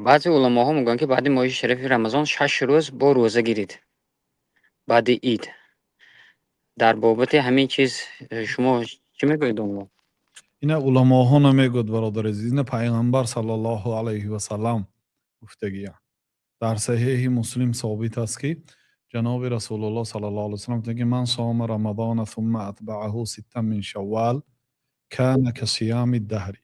Баъзе уламоҳо мегӯянд, ки баъди моҳи шарифи Рамазон 6 рӯз бо рӯза гиред баъди ид. Дар бобати ҳамин чиз шумо чӣ мегӯед, домулло? Ина уламоҳо намегӯяд, бародари азиз, ина Пайғамбар саллаллоҳу алайҳи васаллам гуфтагиянд. Дар Саҳеҳи Муслим собит аст, ки ҷаноби Расулуллоҳ саллаллоҳу алайҳи васаллам гуфтанд, ки من صام رمضان ثم أتبعه ستا من شوال كان كصيام الدهر.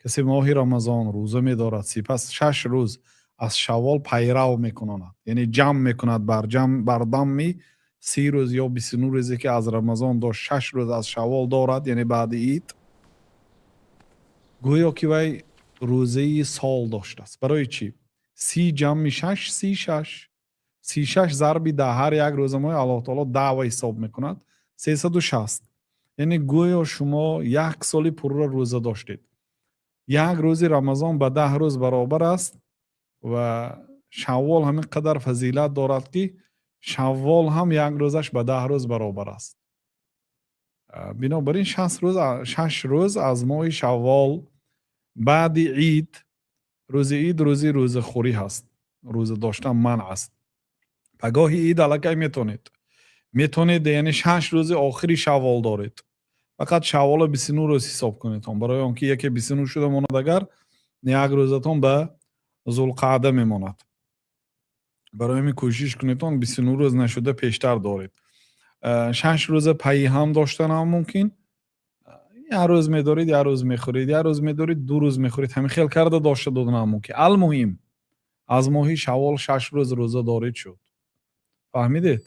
Касе моҳи Рамазон рӯза медорад, сипас 6 рӯз аз Шаввол пайрав мекунонад, яъне ҷамъ мекунад бар ҷамъ бар дамми 30 рӯз ё 29 рӯзе, ки аз Рамазон дошт, 6 рӯз аз Шаввол дорад, яъне баъди ид, гӯё ки вай рӯзаи сол доштааст. Барои чӣ? 30 ҷамъи шаш 36, 36 зарби 10, ҳар як рӯза моҳи Аллоҳ таоло 10 ва ҳисоб мекунад, 360. Яъне гӯё шумо як соли пурра рӯза доштед. Як рӯзи Рамазон ба 10 рӯз баробар аст ва Шаввол ҳамин қадар фазилат дорад, ки Шаввол ҳам як рӯзаш ба 10 рӯз баробар аст. Бинобар ин 60 рӯз, 6 рӯз аз моҳи Шаввол баъди ид. Рӯзи ид рӯзи рӯзахӯрӣ ҳаст, рӯза доштан манъ аст. Пагоҳи ид аллакай метавонед, яъне 6 рӯзи охири Шаввол доред. Фақат Шавволо 29 рӯз ҳисоб кунедон, барои он ки яке 29 шуда монад, агар як рӯзатон ба Зулқаъда мемонад. Барои ҳамин кӯшиш кунедон, 29 рӯз нашуда пештар доред. 6 рӯза пайи ҳам доштанам мумкин. Як рӯз медоред, як рӯз мехӯред, як рӯз медоред, 2 рӯз мехӯред, ҳамин хел карда дошта доданам мумкин. Алмуҳим, аз моҳи Шаввол 6 рӯз рӯза доред шуд. Фаҳмидед?